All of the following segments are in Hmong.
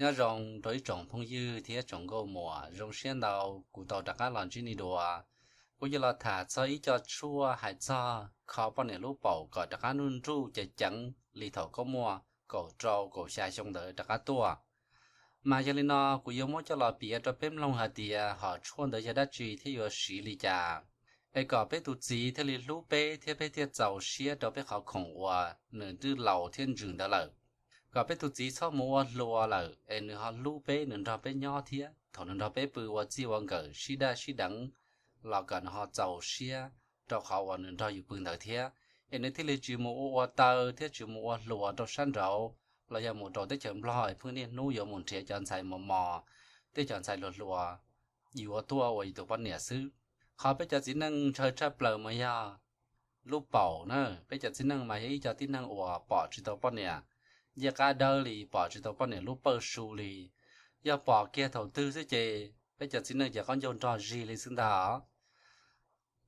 Nyob zoo rau ib tsoom phooj ywg thiab tsoom nkauj muam, zoo siab ntau kuv tau rov qab los ntsib nej dua. Kuv yuav los tham txog ib co tshuaj hais txog kho poj niam lub paum kom rov qab nruj nruj ceev ceev li thaum koj muaj kaum rau kaum xya xyoo ntawd rov qab tuaj. Mas yog li no kuv yuav muab coj los piav rau peb mloog hais tias hom tshuaj ntawd yog dab tsi thiab yuav siv li cas, es kom peb tus txiv thiaj li hlub peb thiab peb thiaj txaus siab rau peb qhov khoom uas nws twb laus thiab ntsws ntawd lawm. Kom peb tus txiv txhob mus ua hluas lawm es nws ho hlub peb, nws nrog peb nyob thiab thaum nws nrog peb pw ua txij ua nkawm sib daj sib deev los kom nws ho txaus siab rau qhov uas nws nrog yus pw ntawd thiab, es nws thiaj li tsis mus ua ua taw thiab tsis mus ua hluas rau sab nraud los yog mus rau teb chaws Nplog es pheej niaj hnub yuav mus nrhiav cov ntxhais mos mos, tej cov ntxhais hluas hluas yuav tuaj ua yus tus poj niam xwb. Qhov peb cov txiv neej ntshaw tshaj plaws mas yog lub paum na. Peb cov txiv neej mas yog ib co tib neeg uas pom tsis tau poj niam ncej qab dawb li, pom tsis tau poj niam lub pawj su li. Yog pom kiag thaum twg xwb ces peb cov txiv neej ces qaub ncaug nrog zig li xwb ntag.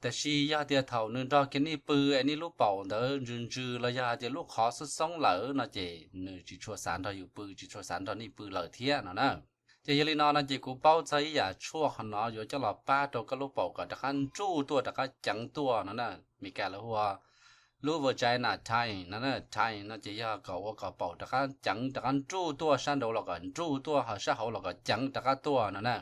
Tiam sis yog tias thaum nws nrog kiag nej pw es nej lub paum ntawd ntsws ntsws los yog hais tias lub qhov xoob xoob lawm no ces nws tsis tshua xav nrog yus pw, tsis tshua xav nrog nej pw lawm thiab no na. Ces yog li no no ces kuv paub txog ib yam tshuaj qhov no yuav coj los pab rau koj lub paum kom rov qab nruj tuaj rov qab ceev tuaj no na. Meskas lawv hu ua lub vagina tying no, tying no ces yog kom ua kom paum rov qab ceev rov qab nruj tuaj sab nraud los kom nruj tuaj, ho sab hauv los kom ceev rov qab tuaj no na.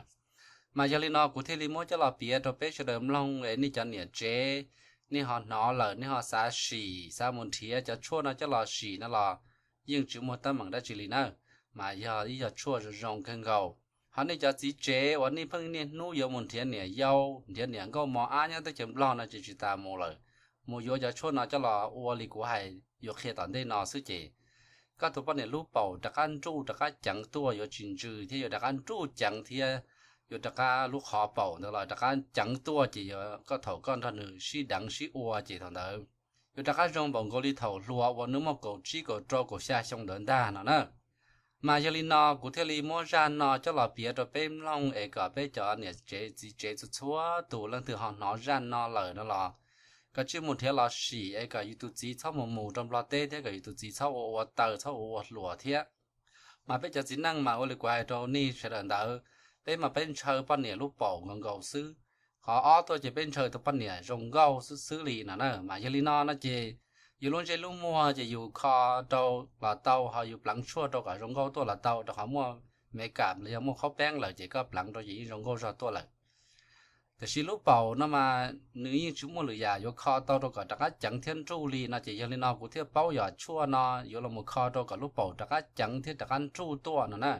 Mas yog li no kuv thiaj li muab coj los piav rau peb sawv daws mloog es nej cov niam tsev, nej ho hnov lawm nej ho xav sim xav mus nrhiav cov tshuaj no coj los sim no los yeej tsis muaj teeb meem dab tsi li na. Mas yog ib yog tshuaj zoo zoo kawg nkaus. Ho nej cov txiv tsev uas nej pheej niaj hnub yuav mus nrhiav niam yau, nrhiav niam nkauj mos ab nyob teb chaws Nplog no ces tsis tas mus lawm, mus yuav cov tshuaj no coj los ua li kuv hais yuav qhia tom ntej no xwb ces koj tus poj niam lub paum rov qab nruj rov qab ceev tuaj, yuav tsis ntsws thiab yuav rov qab nruj ceev thiab yuav rov qab lub qhov paum ntawd los rov qab ceev tuaj ces yog koj thaum koj nrog nws sib deev sib ua ces thaum ntawd yuav rov qab zoo npaum nkaus li thaum hluas uas nws muaj kaum tsib kaum rau kaum xya xyoo ntawd ntag no na. Mas yog li no kuv thiaj li muab zaj no coj los piav rau peb mloog es kom peb cov niam tsev txiv tsev txhua txhua tus leej twg ho hnov zaj no lawm no los kom tsij mus nrhiav los sim es kom yus tus txiv txhob mus mus rau Nplog teb thiab kom yus tus txiv txhob ua ua taw txhob ua ua hluas thiab. Mas peb cov txiv neej mas ua li kuv hais rau nej sawv daws ntawd, peb mas peb ntshaw poj niam lub paum nkaus nkaus xwb. Qhov ob tuaj ces peb ntshaw tus poj niam zoo nkauj xwb xwb li no na. Mas yog li no no ces yus lub ntsej lub muag ces yus kho rau los tau, ho yus pleev tshuaj rau kom zoo nkauj tuaj los tau, rau qhov muaj makeup los yog muaj khaub peeb lawm ces koj pleev rau ces yeej zoo nkauj zog tuaj lawm. Tiam sis lub paum no mas nws yeej tsis muaj lwm yam yuav kho tau rau kom rov qab ceev thiab nruj li no ces yog li no kuv thiaj paub yog tshuaj no yuav los mus kho rau kom lub paum rov qab ceev thiab rov qab nruj tuaj no na.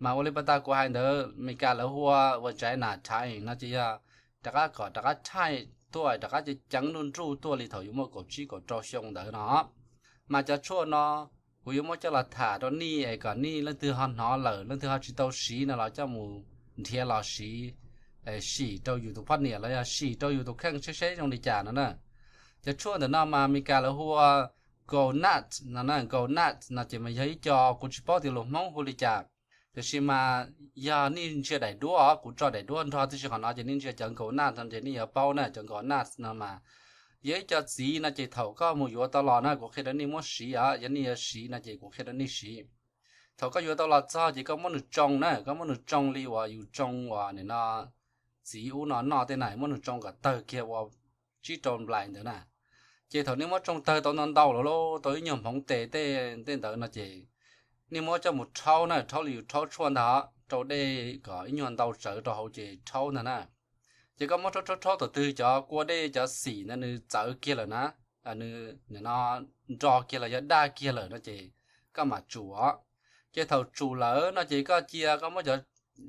Mas ua li pas tas kuv hais ntawd Meskas lawv hu ua vagina tying no ces yog rov qab kom rov qab tying tuaj rov qab ceev ceev nruj nruj tuaj li thaum yus muaj kaum tsib kaum rau xyoo ntawd no. Mas cov tshuaj no kuv yuav muab coj los tham rau nej es kom nej leej twg ho hnov lawm leej twg ho tsis tau siv no los coj mus nrhiav los siv, sim rau yus tus poj niam los yog sim rau yus tus kheej seb seb zoo li cas no na. Cov tshuaj ntawm no mas Meskas lawv hu ua coconut no na, coconut no ces mas yog ib co kuv tsis paub tias lus Hmoob hu li cas, tiam sis mas yog nej ntsia daim duab os, kuv tso daim duab nrog tib si qhov no ces nej ntsia cov coconut no ces nej yuav paub na. Cov coconut no mas yog ib co txiv no ces thaum koj mus yuav tau los na kuv qhia rau nej muab siv os, yog nej yuav siv no ces kuv qhia rau nej siv. Thaum koj yuav tau los txog ces koj muab nws tsoo na, koj muab nws tsoo li uas yus tsoo uas nim no txiv ub no noj tej na, muab nws tsoo kom tawg kiag ua tsib rau nplais ntawd na. Ces thaum nej muab tsoo tawg tau ntau ntau lawm lauj, tau ib nyuag hmoov tes tej ntawd no ces nej muab coj mus rhaub na, rhaub li yus rhaub tshuaj ntag, rau dej kom ib nyuag ntau tsawv rau hauv ces rhaub ntag na. Ces koj muab rhaub rhaub rhaub thaum twg cov kua dej cov xim ntawd nws txawv kiag lawm na, nws nim no nro kiag los yog daj kiag lawm no ces koj mam tsum os. Ces thaum tsum lawm no ces koj cia koj muab cov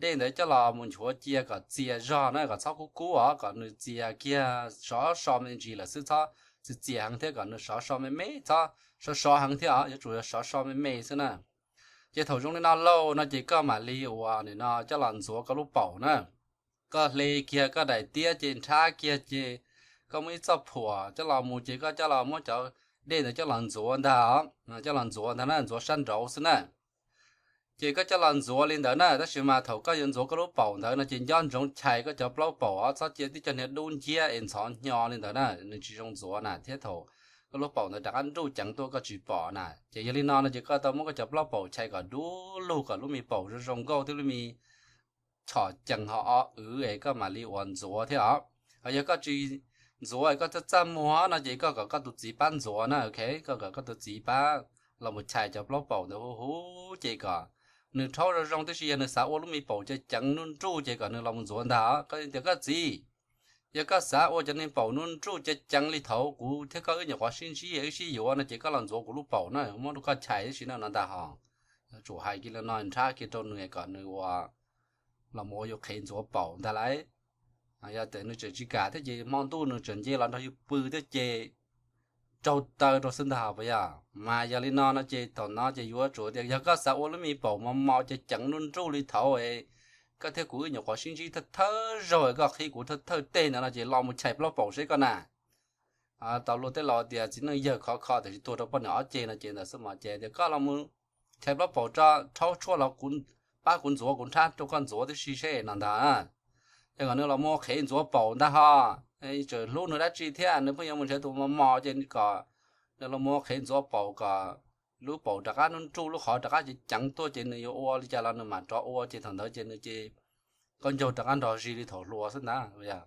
dej ntawd coj los mus nchuav cia kom txias zog na, kom txhob kub kub os, kom nws txias kiag sov so me ntsis lawm xwb, txhob txias txias heev thiab, kom nws sov so me me, txhob sov sov heev thiab os, yuav tsum sov so me me xwb na. Ces thaum zoo li no lauj no ces koj mam li uas nim no coj los ntxuav koj lub paum na. Koj hle kiag koj daim tiab ces nrhab kiag ces koj muab ib txoj phuam coj los mus ces koj coj los muab cov dej ntawd coj los ntxuav ntag, coj los ntxuav ntag na, ntxuav sab nraud xwb na. Ces koj coj los ntxuav li ntawd na, tab sis mas thaum koj yuav ntxuav koj lub paum ntawd no ces nco ntsoov chais koj cov plaub paum os, txhob cia tib co niag dub nciab es ntxhov hnyo li ntawd na, nws tsis zoo ntxuav na. Thiab thaum koj lub paum ntawd rov qab nruj ceev tuaj koj tsis pom na. Ces yog li no no ces koj tau muab koj cov plaub paum chais kom du lug kom lub me paum zoo zoo nkauj thiab lub me chom cees ho o wv es koj mam li ua ntxuav thiab os. Ho yog koj tsis ntxuav koj txaj txaj muag no ces koj kom koj tus txiv pab ntxuav na, ok, koj kom koj tus txiv pab los mus chais cov plaub paum ntawd huv huv ces kom nws rhaub zoo zoo tib si, yog nws xav ua lub me paum ceev ceev nruj nruj ces kom nws los mus ntxuav ntag. Koj tias koj txiv, yog koj xav ua cov niag paum nruj nruj ceev ceev li thaum kuv thiab koj wb nyuam qhuav sib ntsib wb sib yuav no ces koj los ntxuav kuv lub paum na, muab rau koj chais tib si na no ntag hos. Yuav tsum hais kiag li no nrhab kiag rau nws kom nws ua los mus ua yus qhev ntxuav paum ntag lauj. Yog tias nws tseem tsis kam thiab ces hmo ntuj nws tseem nce los nrog yus pw thiab ces raug taw rau xwb ntag hos puas yog? Mas yog li no no ces thaum no ces yuav tsum tias yog koj xav ua lub me paum mos mos ceev ceev nruj nruj li thaum koj thiab kuv wb nyuam qhuav sib ntsib thawj thawj zaug koj qhib kuv thawj thawj teg ntawd no ces los mus chais plaub paum seb koj na. Tau luag tej laus tias txiv neej yawg khov kho tiam sis tuag rau poj niam ob ceg no ces ntawd xwb mas ces tias koj los mus chais plaub paum tso, rhaub tshuaj los pab kuv ntxuav, kuv nrhab rau koj ntxuav tib si seb no ntag. Ces kom nws los mus ua qhev ntxuav paum ntag hos. Tseem hlub nws dab tsi thiab, nws pheej yuav mus nrhiav tus mos mos ces kom nws los mus ua qhev ntxuav paum kom lub paum rov qab nruj nruj, lub qhov rov qab ceev ceev tuaj ces nws yuav ua li cas los nws mam rov ua ces thaum ntawd ces nws ces qaub ncaug rov qab nrog zis li thaum hluas xwb ntag.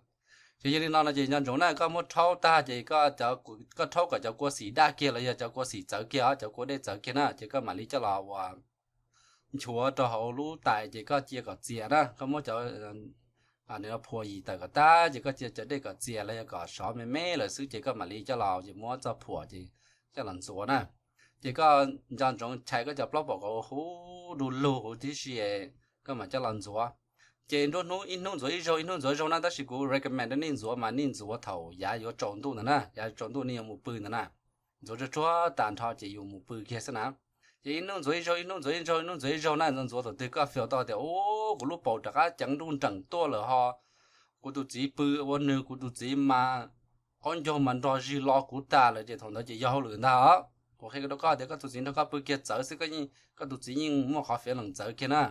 Ces yog li no no ces nco ntsoov na, koj muab rhaub tag ces koj rhaub kom cov kua xim daj kiag los yog cov kua xim txawv kiag os, cov kua dej txawv kiag na ces koj mam li coj los ua nchuav rau hauv lub tais ces koj cia kom txias na, koj muab cov nws phuam yim tawm kom tag ces koj cia cov dej kom txias los yog kom sov me me lawm xwb ces koj mam li coj los ces muab txoj phuam ces coj los ntxuav na. Ces koj nco ntsoov chais koj cov plaub paum kom ua huv du lug huv tib si, koj mam coj los ntxuav. Ces nruab hnub ib hnub ntxuav ib zaug, ib hnub ntxuav ib zaug na, tab sis kuv recommend rau nej ntxuav mas nej ntxuav thaum yav yuav tsaus ntuj ntawd na, yav tsaus ntuj nej yuav mus pw ntawd na. Ntxuav tsuag tsuag tas nrho ces yus mus pw kiag xwb na. Ces ib hnub ntxuav ib zaug, ib hnub ntxuav ib zaug, ib hnub ntxuav ib zaug na, ntxuav ntxuav thaum twg koj feel tau tias u, kuv lub paum rov qab ceev nruj nreem tuaj lawm ho kuv tus txiv pw ua nws, kuv tus txiv mas qaub ncaug mas nrog zig lo kuv tas lawm ces thaum ntawd ces yog hauj lwm ntag os. Kuv qhia rau koj tias koj tus txiv nrog koj pw kiag txawv xwb, koj tus txiv yeej muaj qhov feeling txawv kiag na.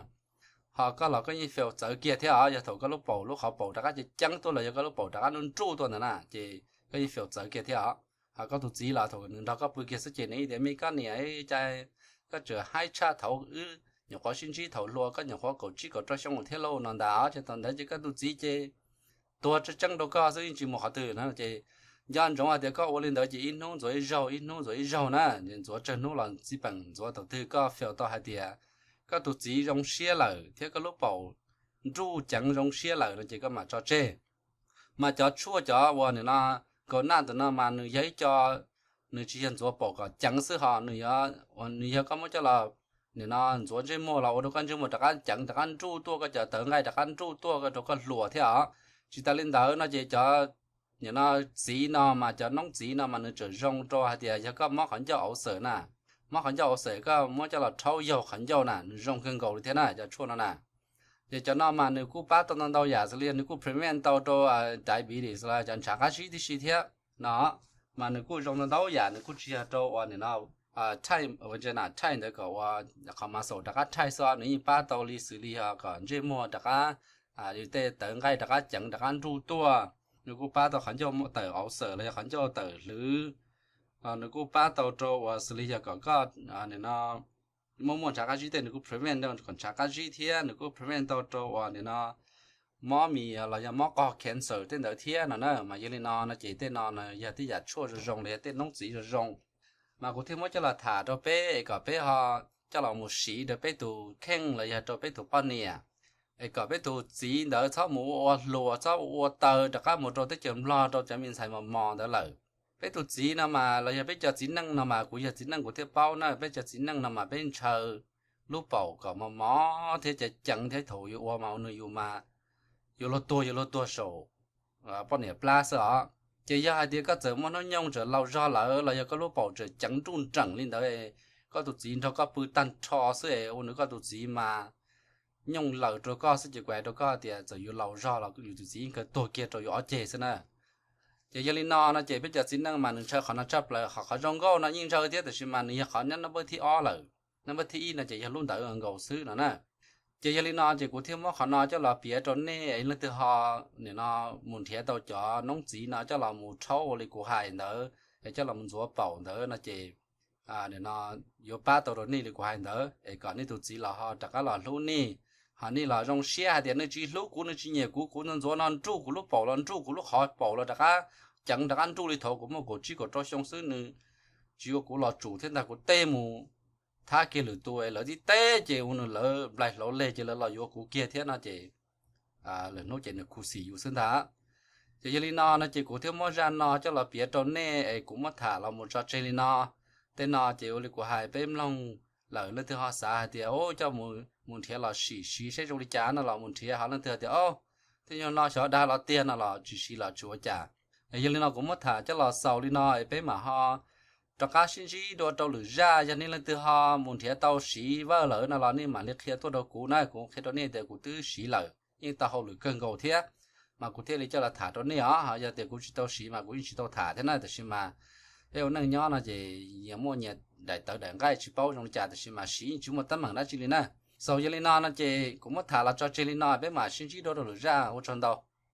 Ho koj los koj yeej feel txawv kiag thiab os, yog thaum koj lub paum lub qhov paum rov qab ceev ceev tuaj los yog koj lub paum rov qab nruj nruj tuaj ntawd na ces koj yeej feel txawv kiag thiab os. Ho koj tus txiv los thaum nws nrog koj pw kiag xwb ces nws tias me koj niam, cas koj tseem haib tshaj thaum wb nyuam qhuav sib ntsib thaum hluas, koj nyuam qhuav kaum tsib kaum rau xyoo thiab lauj no ntag. Ces thaum ntawd ces koj tus txiv ces tuag tseeb tseeb rau koj xwb yeej tsis mus qhov twg na. Ces nco ntsoov hais tias koj ua li ntawd ces ib hnub ntxuav ib zaug, ib hnub ntxuav ib zaug na, ntxuav tsawg hnub los txij peem ntxuav thaum twg koj feel tau hais tias koj tus txiv zoo siab lawm thiab koj lub paum nruj ceev zoo siab lawm no ces koj mam tso tseg. Mas cov tshuaj cov uas nim no kaus naj ntawm no mas nws yog ib co, nws tsis yog ntxuav paum kom ceev xwb ho nws yog, nws yog koj muab coj los nim no ntxuav ntsej muag los ua rau koj ntsej muag rov qab ceev rov qab nruj tuaj, koj cov tawv nqaij rov qab nruj tuaj rau koj hluas thiab os. Tsis tas li ntawd no ces cov nim no txiv no mas cov noob txiv no mas nws tseem zoo rau hais tias yog koj mob qhov ncauj ulcer na, mob qhov ncauj ulcer koj muab coj los rhaub yaug qhov ncauj na nws zoo kawg nkaus li thiab na cov tshuaj no na. Ces cov no mas nws kuj pab tau ntau ntau yam xws li nws kuj prevent tau rau diabetes los cov ntshav qab zib tib si thiab no. Mas nws kuj zoo ntau ntau yam, nws kuj tsis yog rau uas nim no thaij, thaij ntawd kom ua qhov muscle rov qab thaij xwb, nws yeej pab tau li xws li yog kom ntsej muag rov qab, tej tawv nqaij rov qab ceev rov qab nruj tuaj. Nws kuj pab tau qhov ncauj tawm ulcer los yog qhov ncauj tawm hlwv. Nws kuj pab tau rau uas xws li yog kom koj nim no muaj muaj ntshav qab zib tej nws kuj prevent tau kom ntshav qab zib thiab nws kuj prevent tau rau uas nim no mob mis los yog mob qog cancer tej ntawd thiab no na. Mas yog li no no ces tej no no yog tej yam tshuaj zoo zoo los yog tej noob txiv zoo zoo. Mas kuv thiaj muab coj los tham rau peb es kom peb ho coj los mus siv rau peb tus kheej los yog rau peb tus poj niam, es kom peb tus txiv ntawd txhob mus ua hluas, txhob ua taw rov qab mus rau teb chaws Nplog rau cov me ntxhais mos mos ntawd lawm. Peb tus txiv no mas los yog peb cov txiv neej no mas kuv yog txiv neej kuv thiaj paub na, peb cov txiv neej no mas peb ntshaw lub paum kom mos mos thiab ceev ceev thiab thaum yus ua mas nws yus mas yus luag tuag, yus luag tuag saum poj niam plab xwb os. Ces yog hais tias koj txawm muaj hnub nyoog tseem laus zog lawm los yog koj lub paum tseem ceev nruj nreem li ntawd, koj tus txiv nrog koj pw tag nrho xwb es ua nws koj tus txiv mas nyooj lawm rau koj xwb ces kuv hais rau koj tias txawm yus laus zog los yus tus txiv yeej kawg tuag kiag rau yus ob ceg xwb na. Ces yog li no no ces peb cov txiv neej mas nws ntshaw qhov no tshaj plaws, qhov zoo nkauj no yeej ntshaw thiab tab sis mas nws yog qhov nyob nab npawb thib ob lawm. Nab npawb thib ib no ces yog lub ntawd nkaus xwb no na. Ces yog li no ces kuv thiaj muab qhov no coj los piav rau nej es leej twg ho nim no mus nrhiav tau cov noob txiv no coj los mus rhaub ua li kuv hais ntawd, es coj los mus ntxuav paum ntawd no ces no yuav pab tau rau nej li kuv hais ntawd es kom nej tus txiv los ho rov qab los hlub nej, ho nej los zoo siab hais tias nej tsis hlub kuv, nej tsis nyiam kuv, kuv ntxuav no nruj kuv lub paum los nruj kuv lub qhov paum los rov qab ceev rov qab nruj li thaum kuv muaj kaum tsib kaum rau xyoo xwb, nws tsis ua kuv los tsum thiab ntag, kuv tej mus thab kiag lwm tus es lawv tib teb ces ua nws lawv nplaig hlauv leg ces lawv los yuav kuv kiag thiab no ces lwm hnub ces nws khuv xim yus xwb ntag. Ces yog li no no ces kuv thiaj muab zaj no coj los piav rau nej es kuv muab tham los mus tso tseg li no. Tej no ces ua li kuv hais peb mloog lawm leej twg ho xav hais tias coj mus nrhiav los sim siv saib zoo li cas no los mus nrhiav, ho leej twg tias o, tej nyuag no xyov dag los tiag no los tsis siv los tsis ua cas. Yog li no kuv muab tham coj los xaus li no es peb mam ho rov qab sib ntsib dua rau lwm zaj. Yog nej leej twg ho mus nrhiav tau siv Verb lawm no los nej mam li qhia tuaj rau kuv na, kuv qhia rau nej tias kuv twb siv lawm yeej tau hauj lwm kawg nkaus thiab, mas kuv thiaj li coj los tham rau nej os. Yog tias kuv tsis tau siv mas kuv yeej tsis tau tham thiab na, tab sis mas peb ua neej nyob no ces nyias muaj nyias daim tawv daim nqaij tsis paub zoo li cas, tab sis mas siv yeej tsis muaj teeb meem dab tsi li na. Xaus yog li no no ces kuv muab tham los tso tseg li no, peb mam sib ntsib dua rau lwm zaj, ua tsaug ntau.